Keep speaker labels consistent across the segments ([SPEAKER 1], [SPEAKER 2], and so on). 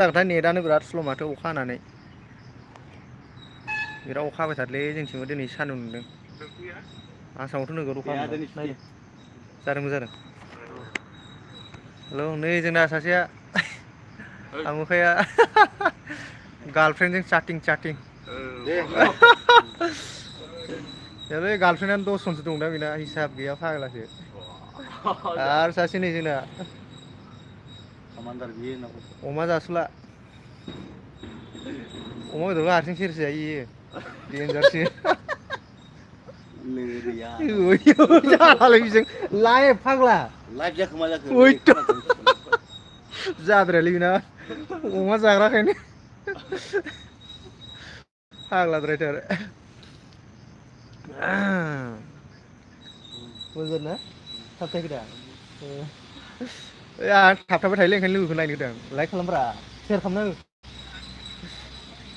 [SPEAKER 1] जागोनथाय नेटआनो बिराद स्ल' माथो अखा हानानै बिराद अखा हाबाय थादोंलै जोंथिंबो दिनै सान्दुं दुंदों आसामावथ' नोगोद अखा हादों नायदो जादोंबो जादों हेलौ नै जोंना सासेया आमोखाया गार्लफ्रेन्डजों चाटिं बे गार्लफ्रेन्डआनो 10 जनसो दं दा बेना हिसाब गैया फाग्लासो आरो सासे नै जोंना अमा जासुला अमा बेदरखौ हारसिं सेरसे जायो इयो देनजारसो जालालै बेजों लाइभ फाग्ला लाइभ जाखो मा जाखो जाद्रायालै बेना अमा जाग्राखायनो फाग्लाद्रायथार मोनगोन ना थाबथायाखै दा आंहा थाबथाबाय थायोलै ओंखायनो लोगोखौ नायनो होदों लाइक खालामब्रा सेयार खालामना हो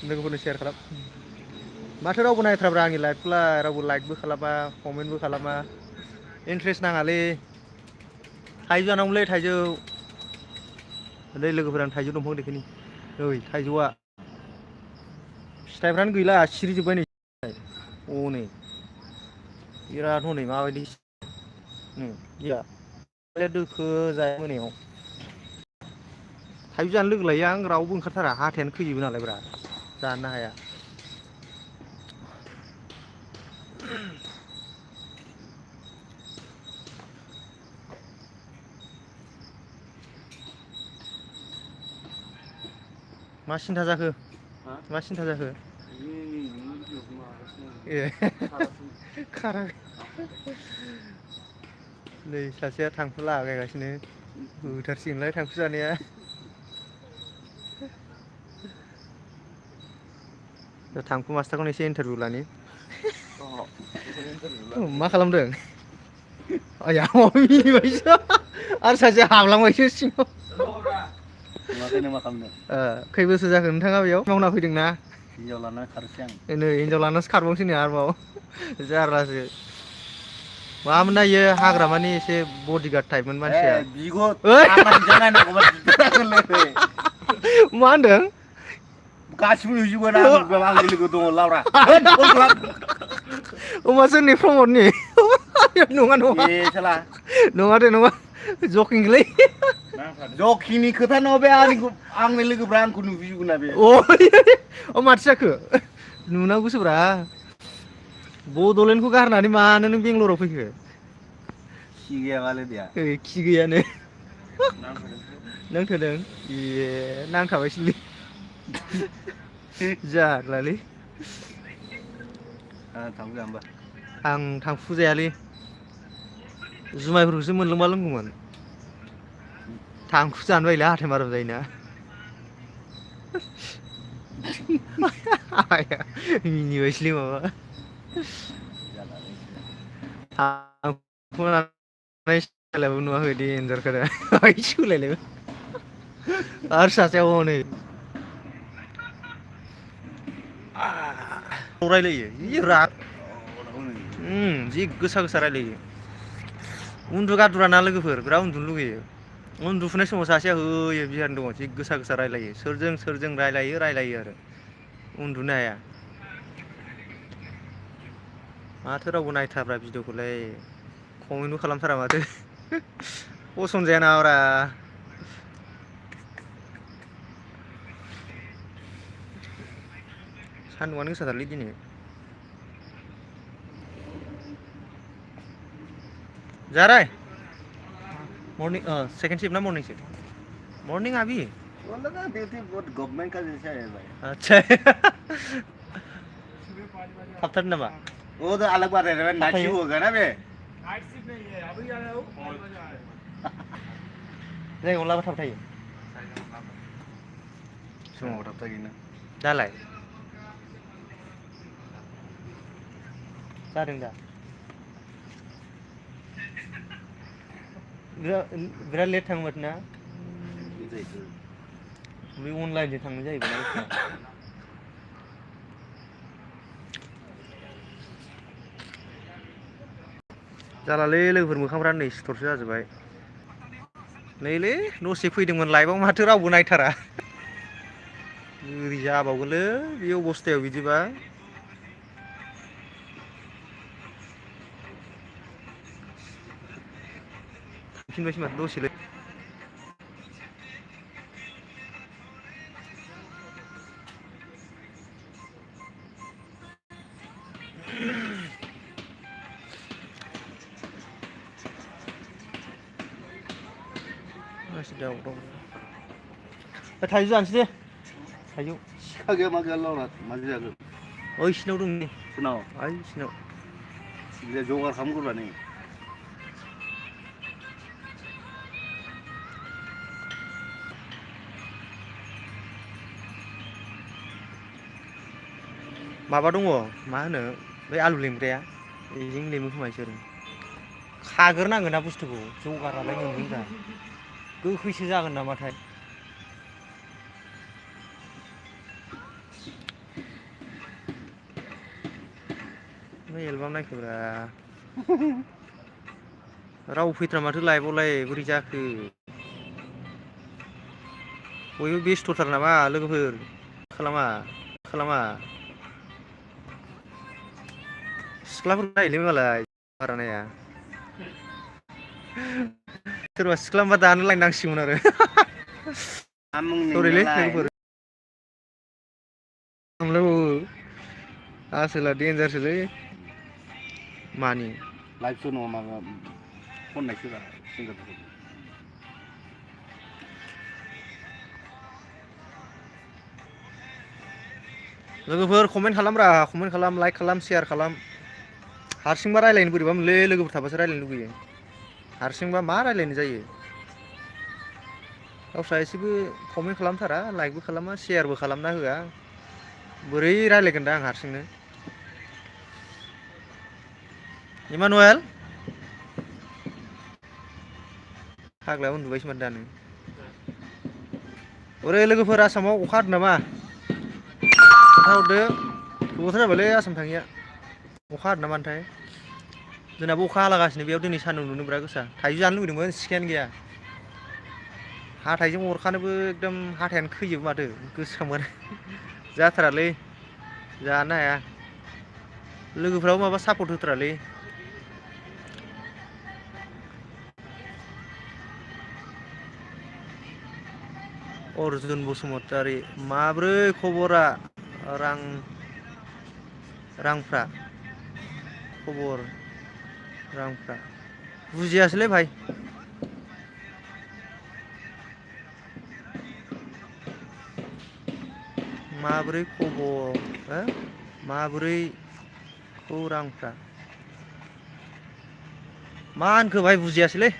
[SPEAKER 1] लोगोफोरनो सेयार खालाम माथो रावबो नायथ्राब्रा आंनि लाइभखौलाय रावबो लाइकबो खालामा कमेन्टबो खालामा इन्ट्रेस्ट नाङालै थाइजौ जानांगौलै थाइजौ नै लोगोफोर आं थाइजौ दंफां देखायनि ओइ थाइजौआ फिथाइफ्रानो गैला सिरिजोब्बाय नै हनै बिराद हनै माबायदि गैया दोखो जाया मोनायाव थाइजौ जानो लोगो लायो आं रावबो ओंखारथारा हाथायानो खैजोबो नालाय ब्रा जानो हाया मा सिन्था जाखो मा सिन्था जाखो ए खाराखै नै सासेया थांखु लागायगासिनो होथारसिगोनलाय थांखु जानाया थांखु मास्टारखौनो एसे इन्टारभिउ लानि मा खालामदों आया मिनिबायसो आरो सासे हाबलांबायसो सिङाव नुवाखै मा खालामदों खै बोसोर जाखो नोंथाङा बेयाव मावना फैदोंना हिनजाव लानानै खारसै आं नै हिनजाव लानासो खारबावसै नै आरोबाव जारलासो मामोन ना इयो हाग्रामानि एसे बडिगार्ड टाइपमोन मानसिया मा होनदों गासिबो नुजोबो ना आंनि लोगो दङ लाउरा अमा सोरनि प्रमदनि नङा नङा नङा दे नङा जकिंलै जकिंनि खोथा नङा बे आंनि लोगोफ्रा आंखौ नुजोबो ना बे अ माथो जाखो नुनांगौसोब्रा बड'लेण्डखौ गारनानै मानो नों बेंगलराव फैखो खि गैयाबालाय खि गैयानो नांथादों ए नांखाबायसोलै जारलालै आं थांखु जायालै जुमायफोरखौसो मोनलोंबा लोंगौमोन थांखु जानो बायोलै हाथाय माराम जायोना मिनिबायसोलै माबा थांखु लानाय स्टाइलाबो नुवाखै देनजारखादा सोलायलायबाय आरो सासेया हनै रायलायो जि राग जि गोसा गोसा रायलायो उन्दु गादुराना लोगोफोर बिराद उन्दुनो लुगैयो उन्दुफुनाय समाव सासेया होयो बिहारिनो दङ जि गोसा गोसा रायलायो सोरजों रायलायो आरो उन्दुनो हाया माथो रावबो नायथाराब्रा भिडिअखौलाय कमेन्टबो खालामथारा माथो पसन जाया नामाब्रा सान्दुंआनो गोसाथारलै दिनै जाराय मॉर्निंग सेकंड शिफ्ट ना मॉर्निंग शिफ्ट मॉर्निंग अभी ड्यूटी बहुत गवर्नमेंट का जैसा है भाई अच्छा थाबथारदों नामा वो तो अलग बात है नाइट शिफ्ट होगा ना बे नाइट शिफ्ट नहीं है अभी आ रहा हूं जायगायाव लाबा थाबथायो समाव थाबथायोना दालाय जादों दा बिराद लेट थाङो माथो ना बे अनलाइनजों थांनाय जाहैबाय ना जालालै लोगोफोर मोखांफ्रा नै सिथरसो जाजोब्बाय नैलै दसे फैदोंमोन लाइभआव माथो रावबो नायथारा बोरै जाबावगोनलै बे अबस्थायाव बिदिबा थांफिनबायसो माथो दसेलै थाइजौ जानोसै दे थाइजौ
[SPEAKER 2] सिखा गैया मा गैया लावरा माजों जागोन
[SPEAKER 1] ओइ सिनाव दं नै
[SPEAKER 2] सोरनाव
[SPEAKER 1] ओइ सिनाव
[SPEAKER 2] जगार खालामग्रोबा नै
[SPEAKER 1] माबा दङ मा होनो बै आलु लेमग्राया बेजों लेमो खोमा इसोर खाग्रोनांगोन ना बुस्थुखौ जगारालाय मोनगोनब्रा गोखैसो जागोन नामाथाय एलबाम नायखोब्रा राव फैथ्रा माथो लाइभआवलाय बोरै जाखो बयबो बेस्थ'थार नामा लोगोफोर खालामा सिख्लाफोर नायोलै मालाय बारा नाया सोरबा सिख्ला होनबा दानो लायनांसिगौमोन आरो सरिलै लोगोफोर आसोला देन्जारसोलै मानि
[SPEAKER 2] लाइभ नङा माबा खननायसोरा सिंगारफोरखौ
[SPEAKER 1] लोगोफोर कमेन्ट खालामब्रा कमेन्ट खालाम लाइक खालाम शेयार खालाम हारसिंबा रायलायनो बोरैबा मोनलै लोगोफोर थाबासो रायलायनो लुगैयो हारसिंबा मा रायलायनो जायो गावस्रा एसेबो कमेन्ट खालामथारा लाइकबो खालामा शेयारबो खालामना होआ बोरै रायलायगोन दा आं हारसिंनो इमानुएल फाग्लाया उन्दुबायसो माथो दानो ओरै लोगोफोर आसामाव अखा हादों नामा खोन्थाहरदो गोबावथार जाबायलै आसाम थाङिया अखा हादों नामाथाय जोंनाबो अखा हालागासिनो बेयाव दिनै सान्दुं दुंदों बिराद गोसा थाइजौ जानो लुगैदोंमोन सिखायानो गैया हाथाइजों अरखानोबो एकदम हाथायानो खैजोबो माथो गोसोखांबानो जाथारालै जानो हाया लोगोफ्राबो माबा सापर्ट होथारालै अर्जुन बसुमतारी माब्रै खबरा रांफ्रा बुजियासैलै भाइ माबोरै खबर माबोरै खौरांफ्रा मा होनखो भाइ बुजियासैलै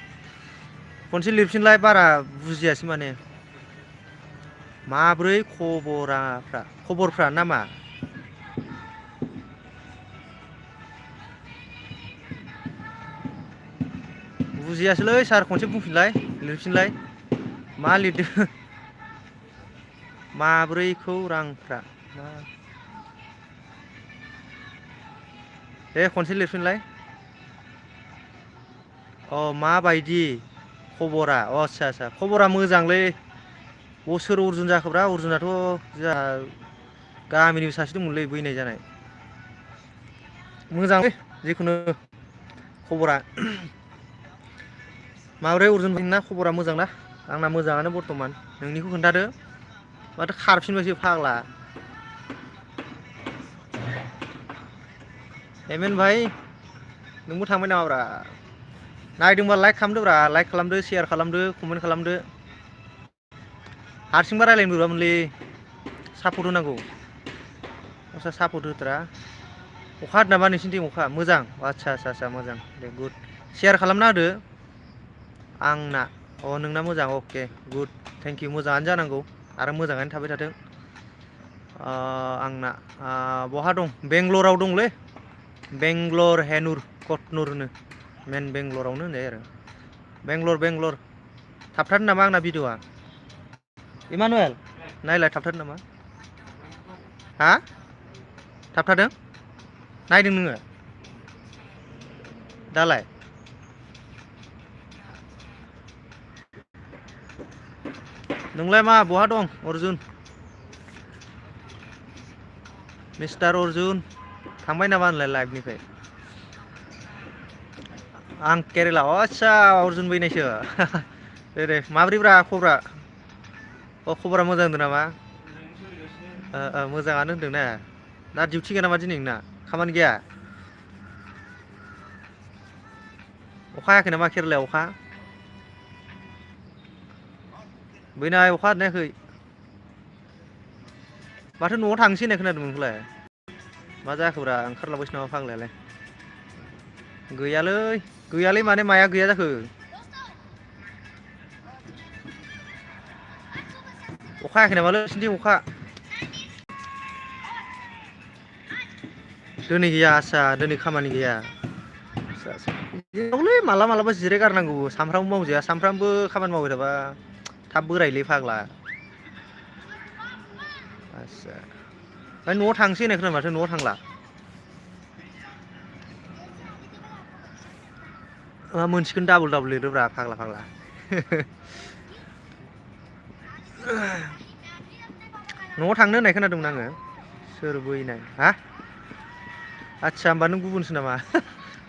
[SPEAKER 1] खनसे लिरफिनलाय बारा बुजियासै माने माब्रै खबरफ्रा नामा बुजियासैलै सार खनसे बुंफिनलाय लिरफिनलाय मा लिरदों माब्रै खौरांफ्रा दे खनसे लिरफिनलाय माबायदि खबरा आदसा खबरा मोजांलै सोर अर्जुन जाखोब्रा अर्जुनाथ' जोंहा गामिनिबो सासे दंमोनलै बैनाय जानाय मोजांलै जिखुनु खबरा माब्रै अर्जुनफोरना खबरा मोजां ना आंना मोजाङानो बर्थमान नोंनिखौ खोन्थादो माथो खारफिनबायसो फाग्ला एमेन भाइ नोंबो थांबाय नामाब्रा नायदोंबा लाइक खालामदोब्रा लाइक खालामदो शेयार खालामदो कमेन्ट खालामदो हारसिंबा रायलायनो बोरैबामोनलै सापर्ट होनांगौ दस्रा सापर्ट होथारा अखा हादों नामा नोंसिनिथिं अखा मोजां आदसा मोजां दे गुड शेयार खालामना होदो आंना नोंना मोजां अके गुड थेंकिउ मोजाङानो जानांगौ आरो मोजाङानो थाबाय थाथों आंना बहा दं बेंगलराव दंलै बेंगलर हेनुर कटनुर होनो मेन बेंगलरावनो होनजायो आरो बेंगलर थाबथादों नामा आंना भिडिअ'आ इमानुएल नायलाय थाबथादों नामा हा थाबथादों नायदों नोङो दालाय नोंलाय मा बहा दं अर्जुन मिस्टार अर्जुन थांबाय नामा होनलाय लाइभनिफ्राय आं केरेला आच्छा अर्जुन बैनायसो दे माब्रैब्रा खबरा खबरा मोजां होनदों नामा मोजाङानो होनदों ना दा डिउटि गैया नामा दिनै नोंना खामानि गैया अखा हायाखै नामा केरेलायाव अखा बैनाय अखा हादोंना हायाखै माथो न'आव थांसै होननाय खोनादोंमोन नोंखौलाय मा जाखोब्रा ओंखारलांबायसो नामा फाग्लायालाय गैयालै माने माया गैया जाखो अखा हायाखै नामालै नोंसिनिथिं अखा दिनै गैया आच्छा दिनै खामानि गैया बिदिनोलै मालाबा जिराय गारनांगौ सानफ्रामबो मावजाया सानफ्रामबो खामानि मावबाय थाबा थाब बोरायोलै फाग्ला आच्छा ओमफ्राय न'आव थांसै होननाय खोनादों माथो न'आव थांला मोनसेखौनो डाबल लिरोब्रा फाग्ला न'आव थांनो होननाय खोनादोंमोन आङो सोर बैनाय हा आच्छा होमबा नों गुबुनसो नामा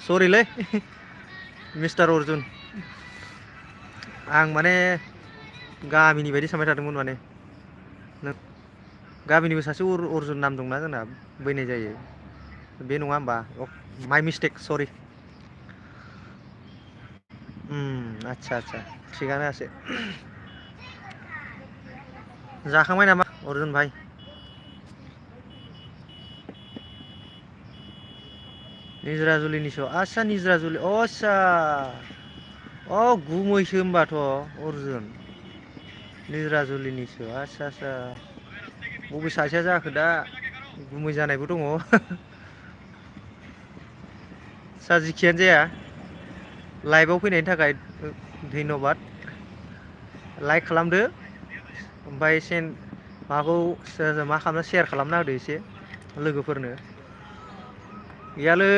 [SPEAKER 1] सरिलै मिस्टार अर्जुन आं माने गामिनि बायदि सानबाय थादोंमोन माने गामिनिबो सासे अर्जुन नाम दंना जोंना बैनाय जायो बे नङा होमबा माइ मिस्टेक सरि आच्छा थिगानो जाखांबाय नामा अर्जुन भाई निजराजुलिनिसो आच्छा निजराजुलि आच्छा गुमैसो होमबाथ' अर्जुन निजराजुलिनिसो आच्छा बबे सासेया जाखो दा गुमै जानायबो दङ जिखियानो जाया लाइभआव फैनायनि थाखाय धन्यबाद लाइक खालामदो ओमफ्राय माबाखौ मा खालामना शेयार खालामना होदो एसे लोगोफोरनो गैयालै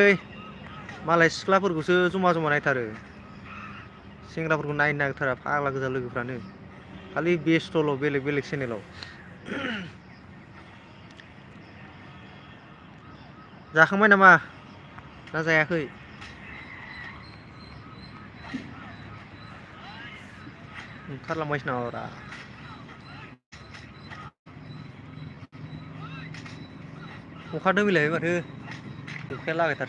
[SPEAKER 1] मालाय सिख्लाफोरखौसो जमा नायथारो सेंग्राफोरखौ नायनो नागिरथारा फाग्ला गोजा लोगोफ्रानो खालि बेस्थ'ल' बेलेग चेनेलाव जाखांबाय नामा ना जायाखै ओंखारलांबायसो नामाब्रा अखा दोमैलायबाय माथो अखाया लागायथार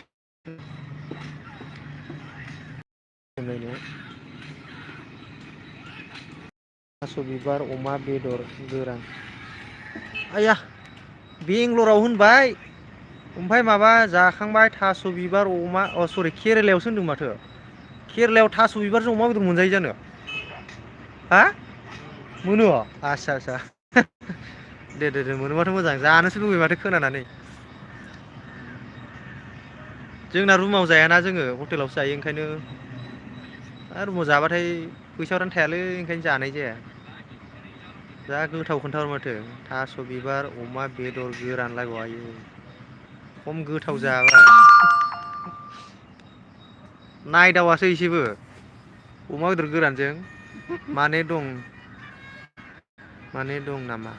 [SPEAKER 1] थास' बिबार अमा बेदर गोरान आया बेंगलराव होनबाय ओमफ्राय माबा जाखांबाय थास' बिबार अमा सरि केरेलायावसो होनदों माथो केरेलायाव थास' बिबारजों अमा बेदर मोनजायो जानो हा मोनो आच्छा दे मोनोबाथ' मोजां जानोसो लुबैयो माथो खोनानानै जोंना रुमाव जायाना जोङो हटेलावसो जायो ओंखायनो रुमाव जाबाथाय फैसाफ्रानो थायालै ओंखायनो जानाय जाया जा गोथाव खोन्थाहरो माथो थास' बिबार अमा बेदर गोरानलायबाव आयो खम गोथाव जाबाय नायदावासै एसेबो अमा बेदर गोरानजों माने दं नामा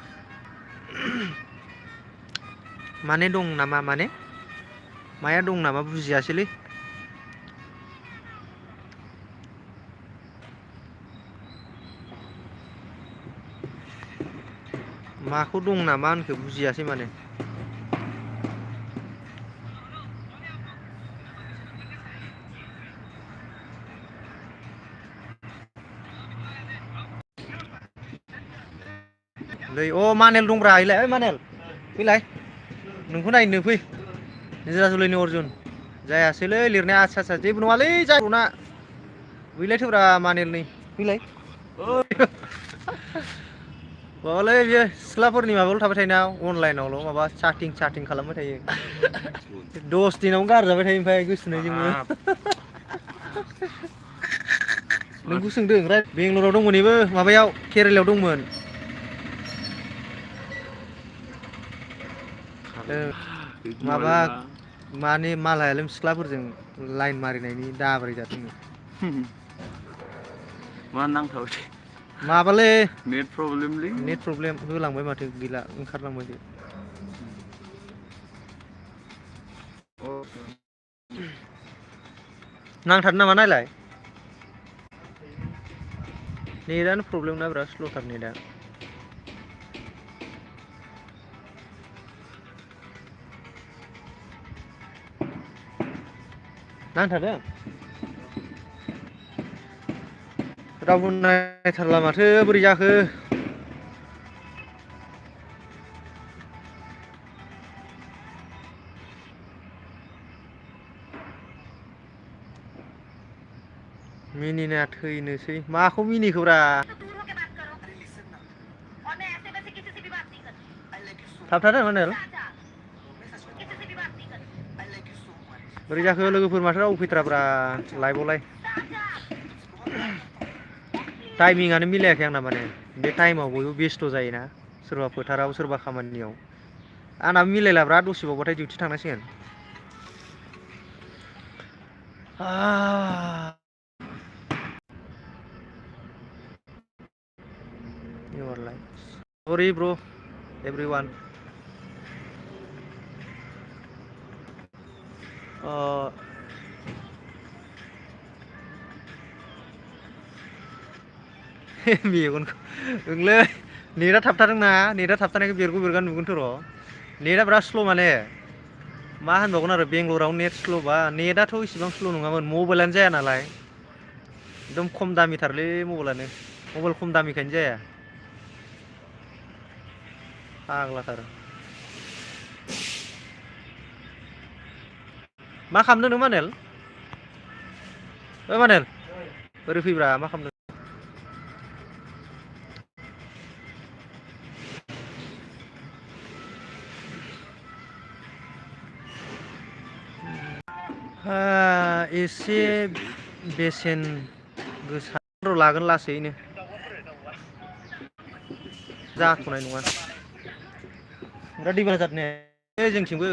[SPEAKER 1] माया दं नामा बुजियासैलै माखौ दं नामा होनखो बुजियासै माने मानेल दंब्रा ओइ मानेल फैलाय नोंखौ नायनो फै निजराजुलिनि अर्जुन जायासैलै लिरनाया आच्छा जेबो नङालै जागौना गैलायथोब्रा मानेल नै फैलाय माबालै बियो सिख्लाफोरनि माबायावल' थाबाय थायोना अनलाइनावल' माबा चाटिं खालामबाय थायो 10 दिनावनो गारजाबाय थायो ओमफ्राय गोसोथोनायजोंबो नोंखौ सोंदों बेंगलराव दंमोन बेबो माबायाव केरेलायाव दंमोन माबा माने मालायालोम सिख्लाफोरजों लाइन मारिनायनि दाब्राय जादोंनो
[SPEAKER 2] मा नांथाव
[SPEAKER 1] माबालै
[SPEAKER 2] नेट प्रब्लेम
[SPEAKER 1] होलांबाय माथो गैला ओंखारलांबायसो नांथार नामा नायलाय नेटानो प्रब्लेम ना बिराद स्ल'थार नेटा नांथारदों रावबो नायथारला माथो बोरै जाखो मिनिनाया थैनोसै माखौ मिनिखोब्रा थाबथादों मानेल बोरै जाखो लोगोफोर माथो रावबो फैथाराब्रा लाइभआवलाय टाइमिंआनो मिलायाखै आंना माने बे टाइमाव बयबो बेस्थ' जायोना सोरबा फोथाराव सोरबा खामानियाव आंनाबो मिलायलाब्रा दसेबावबाथाय डिउटि थांनांसिगोन Your life. Sorry, bro, everyone. मेगनखौ ओंलै नेटआ थाबथादोंना नेटआ थाबथानायखौ बेरगौ बेरगा नुगोनथ' र' नेटआ बिराद स्ल' माने मा होनबावगोन आरो बेंगलराव नेट स्ल'बा नेटआथ' इसिबां स्ल' नङामोन मबाइलानो जाया नालाय एकदम खम दामिथारलै मबाइलानो मबाइल खम दामिखायनो जाया फाग्लाथार मा खालामदों नों मानेल ओ मानेल ओरै फैब्रा मा खालामदों एसे बेसेन गोसा लागोन लासैनो जाथ'नाय नङा बिराद दैबाना जादों जोंथिंबो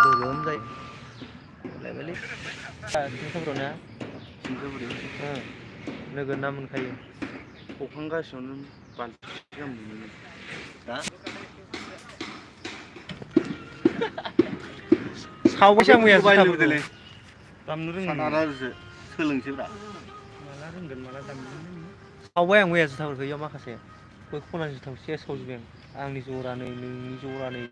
[SPEAKER 1] गोगोम जायो सिंसाफोराव ना नोगोद ना मोनखायो
[SPEAKER 2] हखांगासिनो बांसिन दा
[SPEAKER 1] सावबायसो आं मैया जुथाफोरखौ
[SPEAKER 2] दामनो रोङो सोलोंसैब्रा
[SPEAKER 1] माला रोंगोन माला दामनो सावबाय आं मैया जुथाफोरखौ इयाव माखासे बै खना जुथाखौ सेस सावजोबबाय आं आंनि जरानै नोंनि जरानै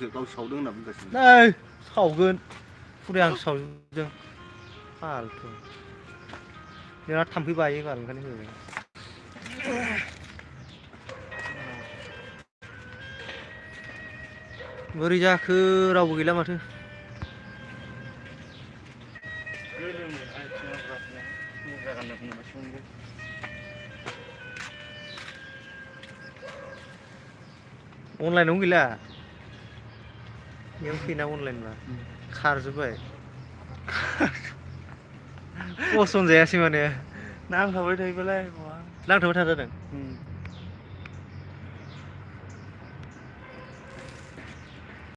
[SPEAKER 2] गाव सावदों होनना बुंगासिनो
[SPEAKER 1] नै सावगोन फुराय आं सावजोबदों फालथु बिराद थाम्फै बायो बाल ओंखायनो होबाय बोरै जाखो रावबो गैला माथो अनलाइनावनो गैला बेयाव फैना अनलाइनबा खारजोब्बाय पसन जायासै माने नांथाबाय थायोबालाय नांथाबाय थाजादों